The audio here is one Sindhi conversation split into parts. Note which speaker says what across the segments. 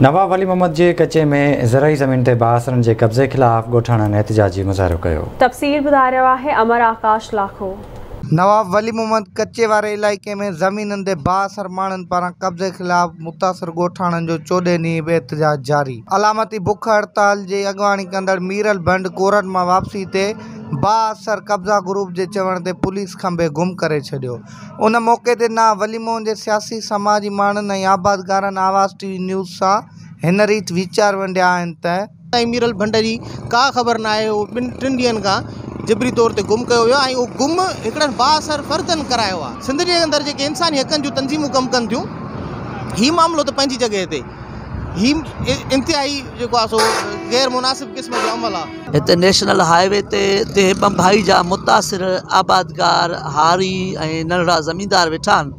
Speaker 1: نواب ولي محمد جي ڪچي ۾ زرعي زمين تي بااثرن جي قبضي خلاف ڳوٺاڻن احتجاجي مظاهرو ڪيو.
Speaker 2: تفصيل ٻڌائي رهيو آهي امر آڪاش لاکو.
Speaker 3: نواب ولي محمد ڪچي واري علائقي ۾ زمينن تي بااثر ماڻهن پاران قبضي خلاف متاثر ڳوٺاڻن جو چوڏهين ڏينهن به احتجاج جاري. علامتي بک هڙتال جي اڳواڻي ڪندڙ ميرل ڀنڊ ڪورٽ مان واپسي تي بااثر قبضا گروپ جي چوڻ تي پوليس کنڀي گم ڪري ڇڏيو. ان موقعي تي نواب ولي محمد جي سياسي سماجي ماڻهن ۽ آبادگارن آواز ٽي وي نيوز سان هن ريت ويچار ونڊيا آهن ته.
Speaker 4: تائين ميرل ڀنڊ جي ڪا خبر ناهي اهو ٻن ٽن ڏينهن کان جبري طور تي گم ڪيو ويو آهي ۽ اهو گم هڪڙن بااثر فردن ڪرايو آهي سنڌ جي اندر جيڪي انساني حقن جون تنظيمون ڪم ڪن ٿيون هي معاملو ته پنهنجي جڳهه تي هي انتهائي جيڪو آهي سو غير مناسب قسم جو عمل آهي.
Speaker 5: هتي نيشنل هاء وي تي ديهه ٻنڀائي جا متاثر آبادگار، هاري ۽ ننڍڙا زميندار ويٺا آهن،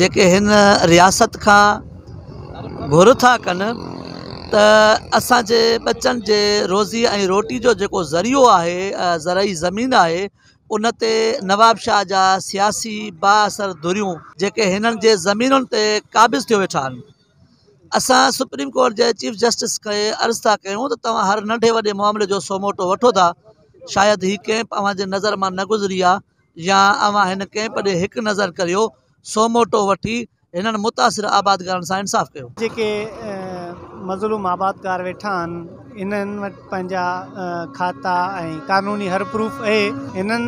Speaker 5: جيڪي هن رياست کان گهر ٿا ڪن ته اسان جي ٻچن جي روزي ۽ روٽي جو جيڪو ذريعو آهي زرعي زمين آهي ان تي نوابشاهه جا سياسي بااثر ڌريون جيڪي هنن جي زمينن تي قابض ٿيو ويٺا آهن. اسان سپريم ڪورٽ جي چيف جسٽس کي عرض ٿا ڪيون ته توهان هر ننڍي وڏي معاملي جو سوموٽو وٺو ٿا شايد هي ڪئمپ اوهان جي نظر مان نه گذري آ يا اوهان هن ڪئمپ ڏي هڪ نظر ڪريو سوموٽو وٺي هنن متاثر آبادگارن سان انصاف ڪيو.
Speaker 6: جيڪي مظلوم آبادگار ويٺا آهن انهن وٽ پنهنجا کاتا ۽ قانوني هر پروف اهي هنن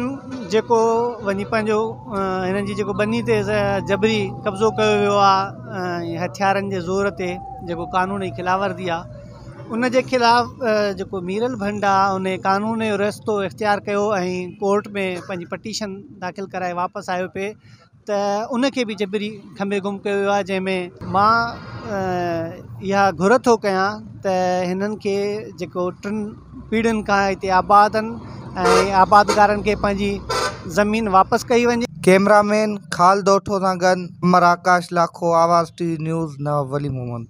Speaker 6: جيڪو وڃي پنهنجو هنن جي جيڪو ٻني تي جبري قبضو ڪيو ويو آهي ۽ هٿيارن جي زور تي جيڪو قانون جي خلاف ورزي آهي ان جي خلاف جيڪو ميرل ڀنڊ آهي ان قانون جو رستو اختيار ڪيو ۽ ڪورٽ ۾ پنهنجي پٽيشن داخل ڪرائي واپس آيو پئي ته ان کي به جبري کنڀي گم ڪيو ويو آهي جنهن ۾ مان اها گهر ٿو ڪيان ته هنن کي جيڪو ٽن پيڙهين کان هتي آباد آهن ۽ آبادگارن کي پنهنجي زمين واپس ڪئي وڃي.
Speaker 3: ڪئميرا مين خالد اوٺو سان گڏ امر آڪاش لاکو، آواز ٽي وي نيوز، نواب ولي محمد.